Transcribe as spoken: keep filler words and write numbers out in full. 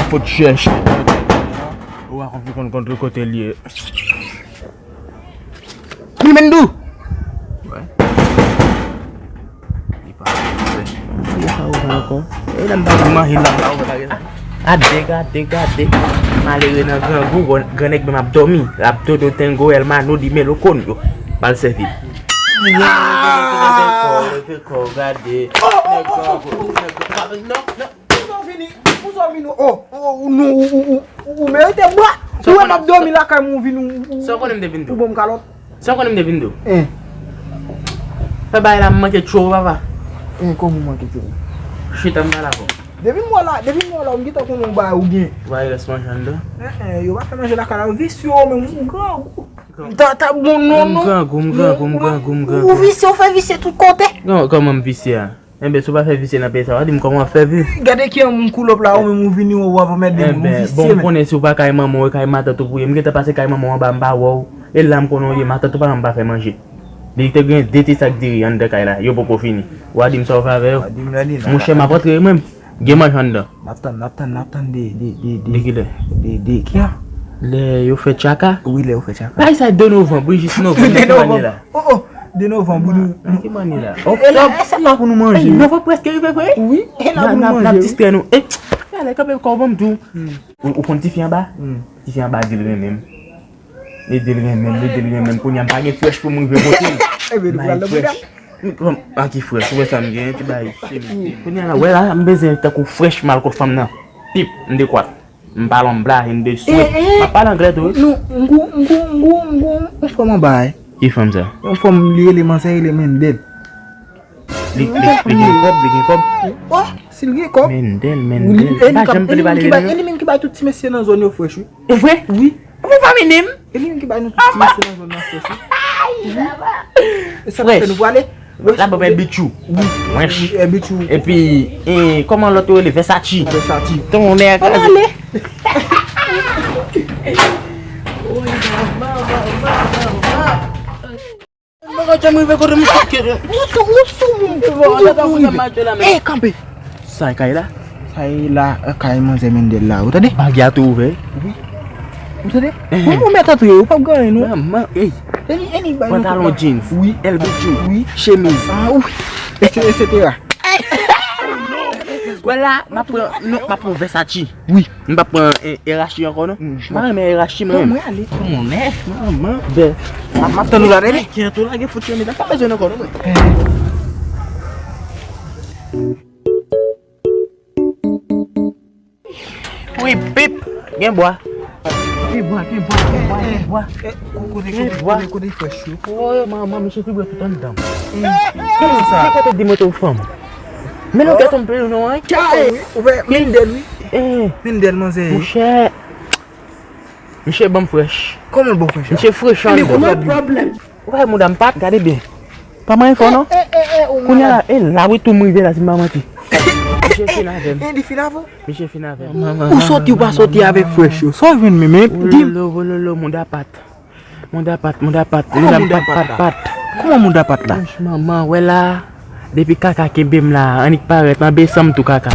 Fout chèche. Ou pa konn, konn, konn kote l ye. Li menm dou. Wè. Li pa ouvè. Li pa ouvè ankò. E la m pa manje la, m pa ouvè bagay sa. Gade, gade, gade. Malere nan grangou, gran, gran nèg menm ap dòmi. L ap dodo tengo, èl mano, di melo konyo. Bal sèvi. Leve kò, leve kò, gade. Nèg grangou, nèg grangou. Non, non. Pousa w vini, pousa w vini, oh, oh, oh, nou, ou, ou, ou, ou merite bwa. Ou wè m ap dòmi lakay mwen, ou vini, ou, ou, Sa w konnen m te vin tou? Ou ban m kalòt. Sa w konnen m te vin tou? Eh. Fè bagay la, m manke tchou, papa. Eh, kòman w manke tchou? Chita, m pale avè w. Depi m wè la, depi m wè la, m gentan konnen yon bagay ou gen. Ou pa rès manje anndan? Eh, eh, yo pa fè manje lakay la, yo visye yo menm, ou grangou. Ta, ta, bon, non, non. M grangou, m grangou, m grangou, m grangou. Ou visye, ou fè visye tout kote. Kòman m visye a? Enben, si w pa fè visye nan peyi sa, w a di m kòman w ap fè viv? Gade ki yon moun koulòp la, ou menm ou vini, ou ap anmède moun, ou visye, men. Enben, bon, m konnen si w pa kay manman w, e kay matant ou pou w ye. M gentan pase kay manman w anba, m pa wè w. E la m konnen w ye, matant ou pa janm pa fè manje. Li te gen de ti sak diri anndan kay la, yo poko fini. W a di m sa w fè avè yo. W a di m la, di la. Monchè, m ap antre mwen menm. Gen manje anndan. N ap tann, n ap tann, n ap tann de, de, de, de. De kilè? De, de, ki a? Lè yo fè tchaka? Wi, lè yo fè tchaka. Bay sa de novanm, wi, jis novanm, nan ki manye la? Oh, oh, de novanm, wi, nou. Nan ki manye la? Oktòb, e la pou nou manje. Ey, novanm prèske rive vre. Wi, e la pou nou manje. N ap distrè nou. Ey, alè, kanpe kò w ban m di w. Ou, ou konn tifi anba? Tifi anba di l renmen m. Li di l renmen m, li di l renmen m. Kounye a m pa gen frèch pou m rive kote l. Ebyen, nou pral nan boudal. Kòm, a ki frèch, ou wè sa m gen, ti bay chemiz. Kounye a la, wè la, m bezwen tankou frèch m al kot fanm nan. Pip, m dekwat. M pale anglè, m de swet. M ap pale anglè tou, wi. Nou, ngou, ngou, ngou, ngou, yon fanm anba, eh. Ki fanm sa? Yon fanm, li rele manzè, li rele Mendel. Li, li, li gen kòb, li gen kòb. Oh, si l gen kòb. Mendel, Mendel. M pa janm tande pale de li, non. E li menm ki bay tout ti mesye nan zòn yo frèch, wi. E vre? Wi. Ou pa vini m? E li menm ki bay nou tout ti mesye nan zòn nan frèch, wi. Wi. E sa k fè nou prale. La bòbè bichou. Wi. Frèch. E bichou. Epi, e, kòman lòt yo rele? Versace. Versace. Tonnè kraze. M poko janm rive kote m sot kere. Ou sou, ou sou moun. Ou sou moun rive. Eh, kanpe. Sa e kay la? Sa e la, eh, kay manzè Mendel la, ou tande? Bagay a tou ouvè. Wi. Ou tande? Ou, ou mèt antre, ou p ap gen anyen, non. Manman, ey. E li, e li bay nou pantalon jeans. Wi. L B Q. Wi. Chemiz. Ah, wi. Et cetera. Wè la, m ap pran, non, m ap pran Versace. Wi. M p ap pran, eh, Erachi ankò, non. M pa renmen Erachi, mwen. Bon, mwen ale. Mwen, manman. Ben, m ap, m ap tann ou la, tande? Kèt ou la, gen fout chemiz la, pa bezwen ankò, non, mwen. Wi, pip, gen bwa. Gen bwa, gen bwa, gen bwa, gen bwa. Kote, kote, kote, kote frèch yo? Oh, manman, misye fibre tout anndan. Kòman sa? Ki kote di mwen te yon fanm? Men nou gèt yon pil non, hein? Ou wè, Mendel, wi. Mendel, manzè. Monchè. Misye ban m frèch. Kòman l ban w frèch la? Misye frèch anndan. Ou wè mouda m pat, gade byen. Pa manyen fò non. Kounye a la, e la wi tou m rive la si m pa manti. Misye fin avè m. E li fin avè w? Misye fin avè m. Ou soti ou pa soti avèk frèch yo. Sa w jwenn menm, men di m. Wololo, wololo, mouda pat. Mouda pat, mouda pat, mouda m pat, pat, pat. Kòman mouda pat la? Manman, wè la. Depi kaka kenbe m la, annik parèt, anbe san m tou kaka.